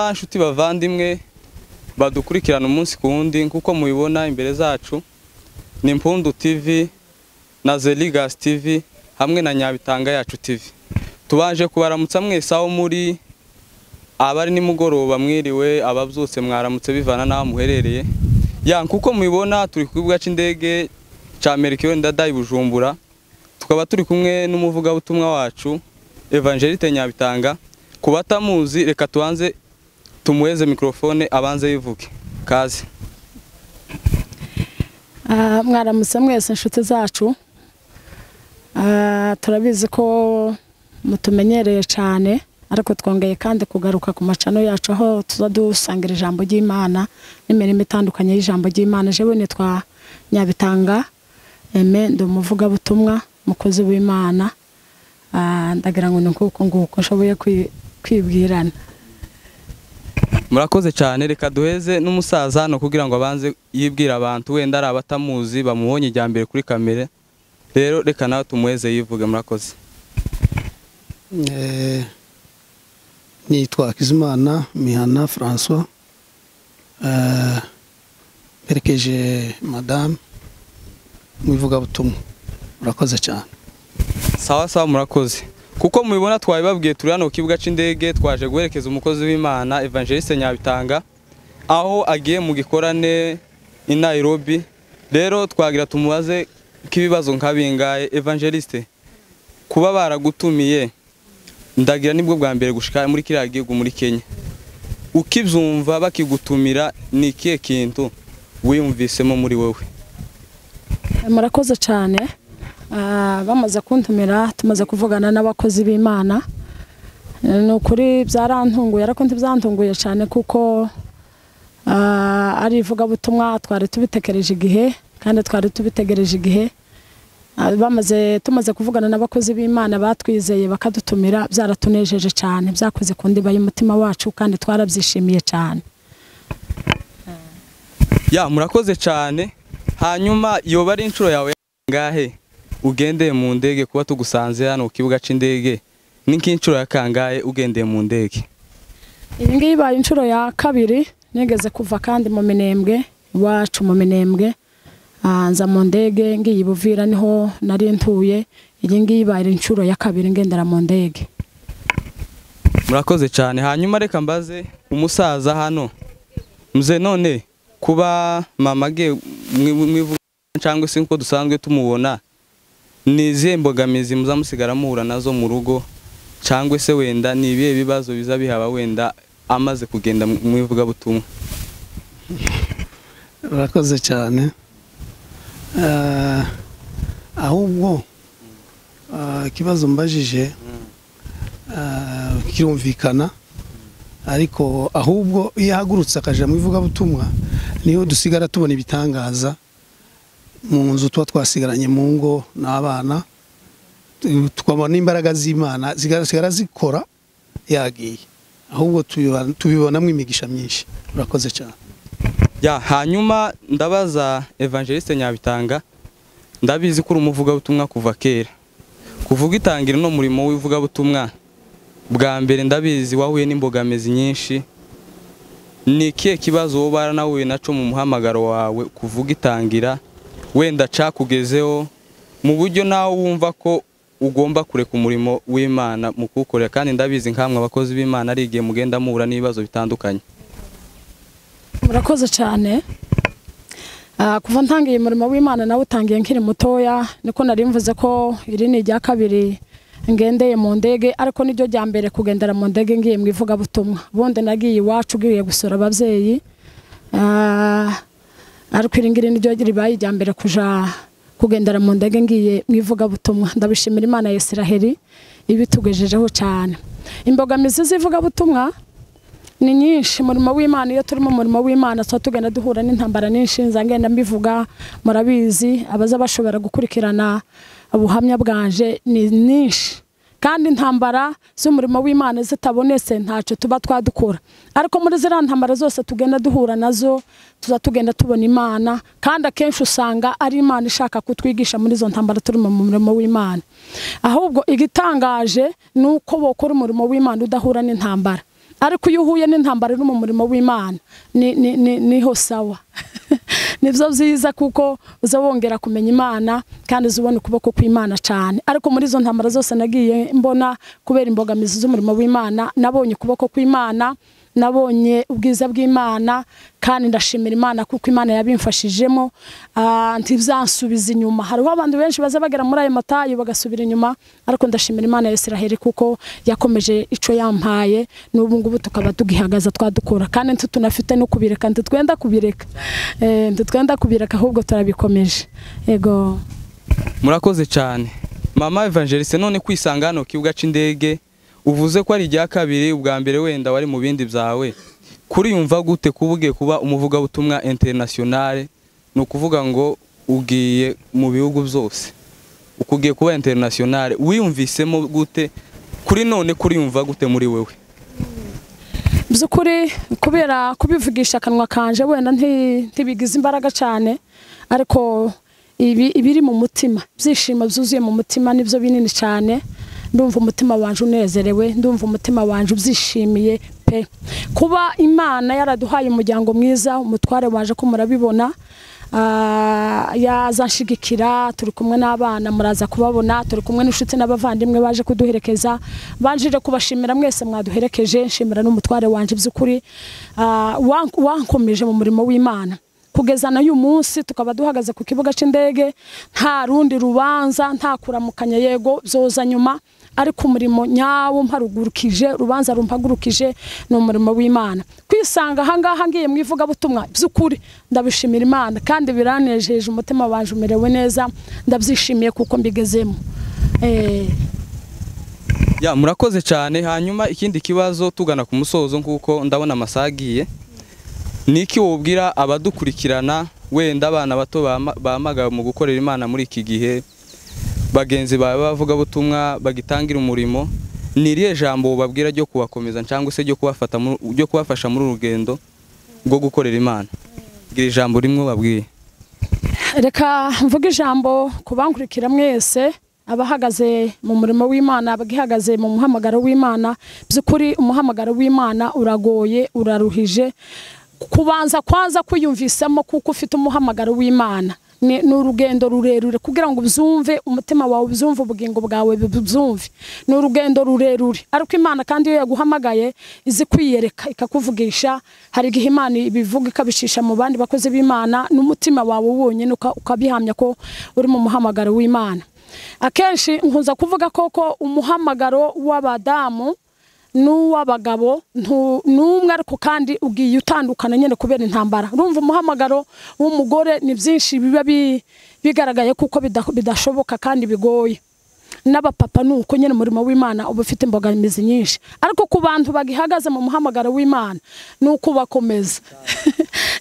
Sawa nshuti bavandimwe badukurikirana umunsi ku wundi, nkuko mubibona imbere zacu ni Mpundu TV na Zeligas TV hamwe na Nyabitanga Yacu TV. Tubaje kubaramutsa mwese aho muri, abari nimugoroba mwiriwe, ababyutse mwaramutse bivana naho muherereye. Ya nkuko mubibona turi ku kibuga c'indege ca Melchior Ndadaye Bujumbura, tukaba turi kumwe n'umuvugabutumwa wacu Evangeliste Nyabitanga. Kubatamuzi reka tubanze tumuheze microphone abanze yivuge. Kaze. Mwaramutse mwese inshuti zacu. Turabizi ko mutumenyereye cyane, ariko twongeye kandi kugaruka ku macano yacu aho tuzadusangira ijambo ry'Imana n'imirimo itandukanye y'ijambo ry'Imana. Jewe nitwa Nyabitanga Aime, ndi umuvugabutumwa mukozi w'Imana. Ndagira ngo nuko nguko nshoboye kwibwirana. Murakoze cyane. Reka duheze n'umusaza hano kugira ngo abanze yibwira abantu, wenda ari abatamuzi bamuhonye ijya mbere kuri kamere. Rero reka nawe tumuheze yivuge. Murakoze. Nitwa Hakizimana Mihana François, mperekeje madame mu ivugabutumwa. Murakoze cyane. Sawa sawa, murakoze. Kuko mubibona twabibabwiye, turi hano ku kibuga c'indege, twaje guherekeza umukozi w'Imana Evangeliste Nyabitanga aho agiye mu gikorane i Nairobi. Rero twagira tumubaze k'ibibazo nkabingaye. Evangeliste, kuba baragutumiye ndagira nibwo bwa mbere gushika muri kiriya gihugu muri Kenya, ukivyumva bakigutumira ni ikihe kintu wiyumvisemo muri wowe? Murakoze cyane. Bamaze kuntumira, tumaze kuvugana n'abakozi b'Imana, ni ukuri byarantunguye, ariko ntibyantunguye cyane kuko ari ivugabutumwa twari tubitekereje igihe, kandi twari tubitegereje igihe. Bamaze tumaze kuvugana n'abakozi b'Imana batwizeye bakadutumira, byaratunejeje cyane, byakoze ku ndiba y'umutima wacu kandi twarabyishimiye cyane. Ya murakoze cyane. Hanyuma yoba ari inshuro yawe ngahe ugendeye mu ndege? Kuba tugusanze hano ku kibuga c'indege, ni nk'inshuro ya kangahe ugendeye mu ndege? Iyi ngiyi ibaye inshuro ya kabiri. Nigeze kuva kandi mu Minembwe, iwacu mu Minembwe, nza mu ndege ngiye Buvira, niho nari ntuye. Iyi ngiyi ibaye inshuro ya kabiri ngendera mu ndege. Murakoze cyane. Hanyuma reka mbaze umusaza hano, mze none kuba mama ge mwivuga cyangwa se nko dusanzwe tumubona, ni izihe mbogamizi muzamusigara muhura nazo mu rugo, cyangwa se wenda ni ibihe bibazo biza bihaba wenda amaze kugenda mu ivugabutumwa? Murakoze cyane. Ahubwo ikibazo mbajije kirumvikana, ariko ahubwo iyo ahagurutse akaja mu ivugabutumwa niho dusigara tubona ibitangaza mu nzu tuba twasigaranye mu ngo n'abana, tukabona imbaraga z'Imana zigaragara zikora yagiye. Ahubwo tubibonamo imigisha myinshi. Murakoze cyane. Ya hanyuma ndabaza Evangeliste Nyabitanga, ndabizi ko uri umuvugabutumwa kuva kera, kuvuga itangira no murimo w'ivugabutumwa bwa mbere, ndabizi wahuye n'imbogamizi nyinshi. Ni ikihe kibazo wowe baranahuye naco mu muhamagaro wawe kuvuga itangira, wenda cakugezeho mu buryo nawe wumva ko ugomba kureka umurimo w'Imana mu kuwukorera? Kandi ndabizi nkamwe abakozi b'Imana ari igihe mugenda muhura n'ibibazo bitandukanye. Murakoze cyane. Kuva ntangiye umurimo w'Imana nawe utangiye nkiri mutoya, niko nari mvuze ko iri ni irya kabiri ngendeye mu ndege, ariko niryo rya mbere kugendera mu ndege ngiye mu ivugabutumwa. Ubundi nagiye iwacu ngiye gusura ababyeyi, ariko iri ngiri niryo ribaye irya mbere kuja kugendera mu ndege ngiye mu ivugabutumwa. Ndabishimira Imana ya Isiraheli ibitugejejeho cyane. Imbogamizi z'ivugabutumwa ni nyinshi. Umurimo w'Imana, iyo turimo umurimo w'Imana tuba tugenda duhura n'intambara nyinshi, nzangenda mbivuga murabizi, abaza bashobora gukurikirana ubuhamya bwanje ni nyinshi. Kandi intambara z'umurimo w'Imana zitabonetse ntacyo tuba twadukora, ariko muri ziriya ntambara zose tugenda duhura nazo tuza tugenda tubona Imana, kandi akenshi usanga ari Imana ishaka kutwigisha muri izo ntambara turi mu murimo w'Imana. Ahubwo igitangaje ni uko bokora umurimo w'Imana udahura n'intambara. Ariko iyo uhuye n'intambara iri mu murimo w'Imana niho sawa. Nibyo byiza kuko uzabongera kumenya Imana kandi uzubona ukuboko kw'Imana cyane. Ariko muri izo ntambara zose nagiye mbona kubera imbogamizi z'umurimo w'Imana, nabonye ukuboko kw'Imana, nabonye ubwiza bw'Imana, kandi ndashimira Imana kuko Imana yabimfashijemo, ntibyansubiza inyuma. Hariho abantu benshi baza bagera muri ayo matayo bagasubira inyuma, ariko ndashimira Imana ya Israheli kuko yakomeje ico yampaye, n'ubu ngubu tukaba tugihagaza twadukora, kandi ntitunafite no kubireka, ntitwenda kubireka, ntitwenda kubireka, ahubwo turabikomeje. Yego, murakoze cyane Mama Evangeliste. None kwisanga hano kibuga c'indege uvuze ko ari irya kabiri, ubwa mbere wenda wari mu bindi byawe, kuri yumva gute kubugiye kuba umuvugabutumwa international? Ni ukuvuga ngo ugiye mu bihugu byose, ukugiye kuba international, wiyumvisemo gute kuri none? Kuri yumva gute muri wewe? Byukuri kubera kubivugisha akanwa kanje wenda ntibigize imbaraga cyane, ariko ibiri mu mutima, byishimo byuzuye mu mutima nibyo binini cyane. Ndumva umutima wanje unezerewe, ndumva umutima wanje ubyishimiye pe. Kuba Imana yaraduhaye umuryango mwiza, umutware waje ko murabibona, yazanshigikira, turi kumwe n'abana muraza kubabona, turi kumwe n'inshuti n'abavandimwe baje kuduherekeza. Banjire kubashimira mwese mwaduherekeje, nshimira n'umutware wanje byukuri wankomeje mu murimo w'Imana kugeza na uyu munsi tukaba duhagaze ku kibuga c'indege, nta rundi rubanza, nta kuramukanya, yego byoza nyuma, ariko umurimo nyawo mparugurukije, urubanza rumpagurukije ni umurimo w'Imana. Kwisanga ahangaha ngiye mu ivugabutumwa byukuri ndabishimira Imana, kandi biranejeje, umutima wanje umerewe neza, ndabyishimiye kuko mbigezemo. Ya, murakoze cyane. Hanyuma ikindi kibazo tugana ku musozo, nkuko ndabona amasagiye, niki wobwira abadukurikirana wenda abana bato bamagawe mu gukorera Imana muri iki gihe, bagenzi bawe bavuga butumwa bagitangira umurimo, ni irihe jambo babwira ryo kubakomeza cyangwa se ryo kubafata ryo kubafasha muri urugendo rwo gukorera Imana? Gira ijambo rimwe babwiye. Reka mvuge ijambo kubankurikira mwese abahagaze mu murimo w'Imana, abagihagaze mu muhamagaro w'Imana. Byukuri umuhamagaro w'Imana uragoye, uraruhije. Kubanza kwanza kwiyumvisamo kuko ufite umuhamagaro w'Imana ni urugendo rurerure, kugira ngo ubyumve, umutima wawe ubyumve, ubugingo bwawe bubyumve, ni urugendo rurerure. Ariko Imana kandi iyo yaguhamagaye izi kwiyereka ikakuvugisha. Hari igihe Imana ibivuga ikabishisha mu bandi bakozi b'Imana, n'umutima wawe wonyine ukabihamya ko uri mu muhamagaro w'Imana. Akenshi nkunza kuvuga koko umuhamagaro w'abadamu n'uw'abagabo n'umwe, ariko kandi ugiye utandukana nyene kubera intambara. Urumva umuhamagaro w'umugore ni byinshi biba bigaragaye kuko bidashoboka kandi bigoye. N'abapapa nuko nyene umurimo w'Imana uba ufite imbogamizi nyinshi, ariko ku bantu bagihagaze mu muhamagaro w'Imana nuko bakomeza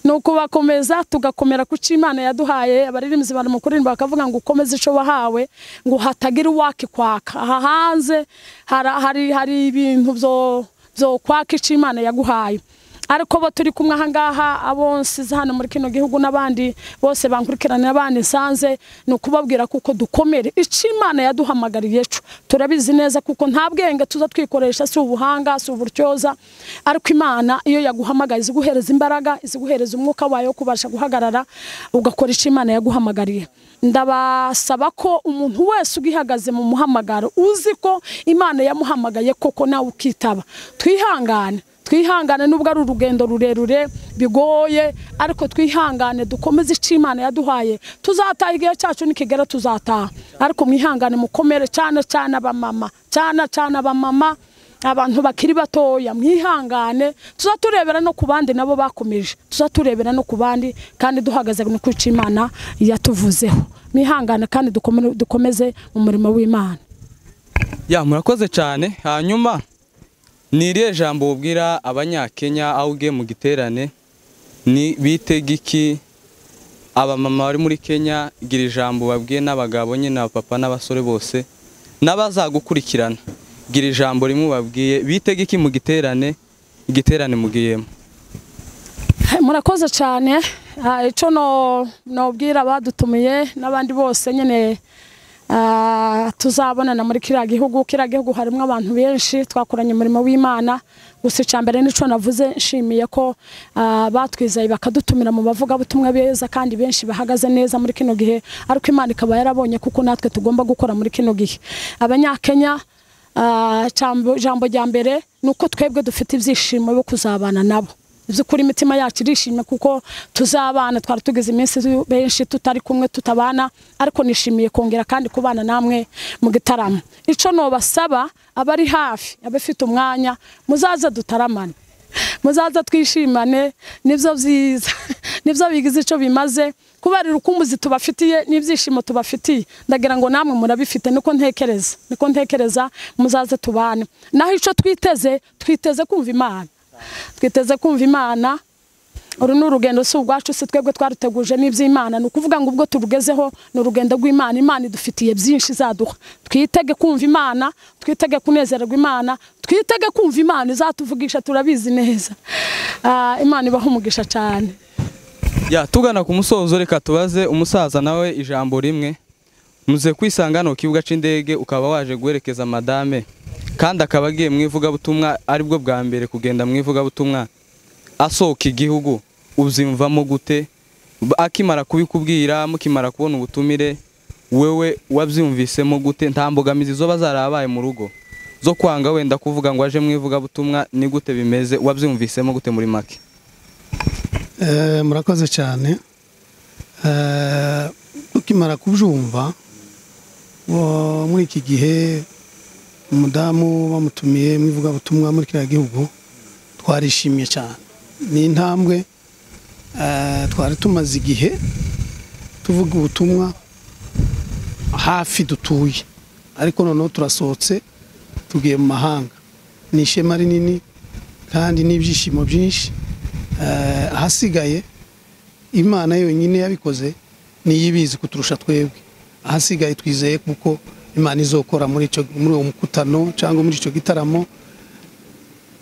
nuko bakomeza tugakomera ku Imana yaduhaye. Abaririmbyi bari mu kuririmba bakavuga ngo ukomeze ico wahawe, ngo hatagira uwaki kwaka. Aha hanze hari ibintu byo kwaka ico Imana yaguhaye. Ariko bo turi kumwe aha ngaha, abo nsize hano muri kino gihugu n'abandi bose bankurikirana n'abandi nsanze, ni ukubabwira kuko dukomere ico Imana yaduhamagariye ejo. Turabizi neza kuko nta bwenge tuza twikoresha, si ubuhanga, si uburyoza, ariko Imana iyo yaguhamagaye iziguhereza imbaraga, iziguhereza umwuka wayo kubasha guhagarara ugakora ico Imana yaguhamagariye. Ndabasaba ko umuntu wese ugihagaze mu muhamagaro uzi ko Imana yamuhamagaye koko nawe ukitaba, twihangane, twihangane nubwo ari urugendo rurerure bigoye, ariko twihangane dukomeze ico Imana yaduhaye. Tuzataha igihe cyacu nikigera tuzataha, ariko mwihangane mukomere, cyane cyane abamama, cyane cyane abamama, abantu bakiri batoya, mwihangane. Tuzaturebera no ku bandi nabo bakomeje, tuzaturebera no ku bandi, kandi duhagaze no ku Imana yatuvuzeho. Mwihangane kandi dukomeze mu murimo w'Imana. Ya, murakoze cyane. Hanyuma ni irihe jambo ubwira abanyakenya aho ugiye mu giterane, ni bitega iki abamama bari muri Kenya? Gira ijambo babwiye n'abagabo nyine, abapapa n'abasore bose n'abazagukurikirana, gira ijambo rimwe babwiye bitega iki mu giterane, igiterane mugiyemo. Murakoze cyane. Ico nobwira abadutumiye n'abandi bose nyine Tuzabonana muri kiriya gihugu. Kiriya gihugu harimo abantu benshi twakoranye umurimo w'Imana. Gusa icya mbere nico navuze, nshimiye ko batwizeye bakadutumira mu bavugabutumwa beza kandi benshi bahagaze neza muri kino gihe, ariko Imana ikaba yarabonye kuko natwe tugomba gukora muri kino gihe. Abanyakenya, jambo rya mbere nuko twebwe dufite ibyishimo byo kuzabana nabo. By'ukuri imitima yacu irishimye kuko tuzabana. Twari tugeze iminsi benshi tutari kumwe tutabana, ariko nishimiye kongera kandi kubana namwe mu gitaramo. Ico nobasaba abari hafi, abafite umwanya, muzaze dutaramane, muzaze twishimane, nivyo byiza, nivyo bigize ico bimaze kubera urukumbuzi tubafitiye n'ibyishimo tubafitiye. Ndagira ngo namwe murabifite, niko ntekereza, niko ntekereza, muzaze tubane. Naho ico twiteze, twiteze kumva Imana, twiteze kumva Imana. Uru ni urugendo si ubwacu, si twebwe twaruteguje n'iby'Imana. Ni ukuvuga ngo ubwo turugezeho ni urugendo rw'Imana. Imana idufitiye byinshi izaduha. Twitege kumva Imana, twitege kunezererwa Imana, twitege kumva Imana izatuvugisha, turabizi neza. Imana ibaha umugisha cyane. Ya, tugana ku musozo, reka tubaze umusaza nawe ijambo rimwe. Muze kwisanga hano ku kibuga c'indege, ukaba waje guherekeza madame kandi akaba agiye mu ivugabutumwa, aribwo bwa mbere kugenda mu ivugabutumwa asohoka igihugu, ubyumvamo gute? Akimara kubikubwira, mukimara kubona ubutumire, wewe wabyumvisemo gute? Nta mbogamizi zo bazarabaye mu rugo zo kwanga wenda kuvuga ngo aje mu ivugabutumwa, ni gute bimeze? Wabyumvisemo gute muri make? Murakoze cyane. Ukimara kubyumva muri iki gihe umudamu bamutumiye mu ivugabutumwa muri kiriya gihugu, twarishimye cyane. Ni intambwe twari tumaze igihe tuvuga ubutumwa hafi dutuye, ariko noneho turasohotse tugiye mu mahanga. Ni ishema rinini kandi n'ibyishimo byinshi. Ahasigaye Imana yonyine yabikoze, niyo ibizi kuturusha twebwe. Ahasigaye twizeye kuko Imana izokora muri uwo mukutano cyangwa muri icyo gitaramo,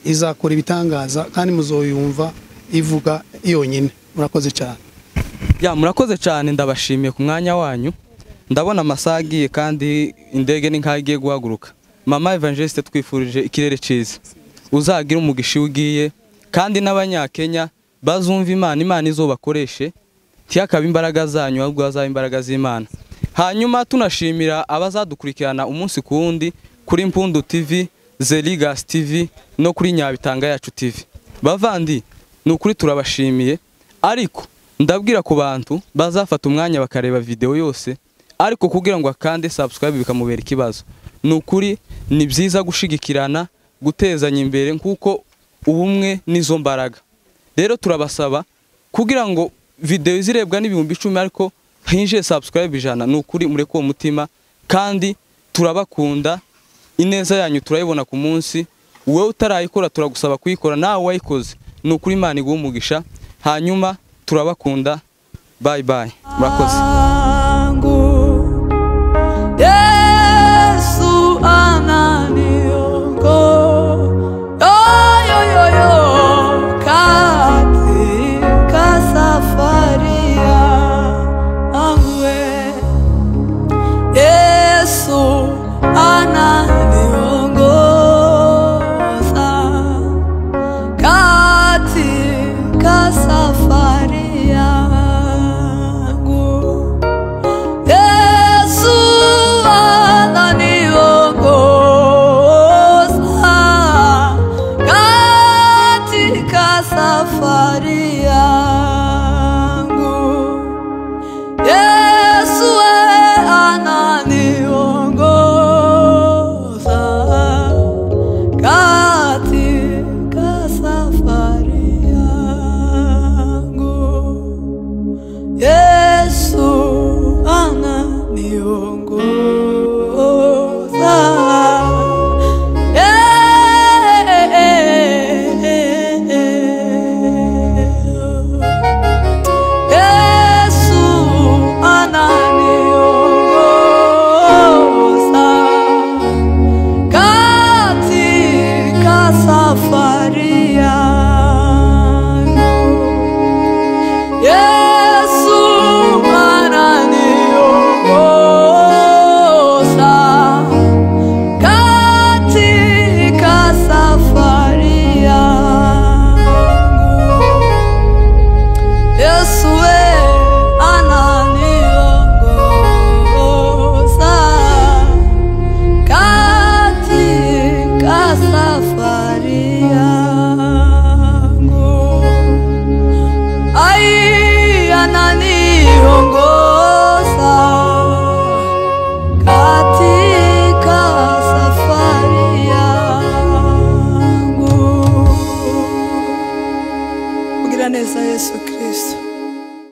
izakora ibitangaza kandi muzoyumva ivuga yonyine. Murakoze cyane. Ya, murakoze cyane, ndabashimiye ku mwanya wanyu. Ndabona amasaha agiye kandi indege ni nkaho igiye guhaguruka. Mama Evangeliste, twifurije ikirere cyiza, uzagira umugisha iyo ugiye, kandi n'abanyakenya bazumva Imana, Imana izobakoreshe, ntiyakabe imbaraga zanyu ahubwo hazaba imbaraga z'Imana. Hanyuma tunashimira abazadukurikirana umunsi ku wundi kuri Mpundu TV, Zeligas TV no kuri Nyabitanga Yacu TV. Bavandi, ni ukuri turabashimiye, ariko ndabwira ku bantu bazafata umwanya bakareba video yose, ariko kugira ngo akande subscribe bikamubera ikibazo. Ni ukuri ni byiza gushigikirana, gutezanya imbere, kuko ubumwe nizo mbaraga. Rero turabasaba kugira ngo video izirebwa n'10,000 ariko hinjiye subscribe 100, ni ukuri mureke uwo mutima, kandi turabakunda, ineza yanyu turayibona ku munsi. Wowe utarayikora turagusaba kuyikora, nawe wayikoze ni ukuri Imana iguhe umugisha. Hanyuma turabakunda, bye bye, murakoze. Yesu ananiongoza katika safari yangu, Yesu ananiongoza katika safari yangu, Yesu ananiongoza katika safari yangu.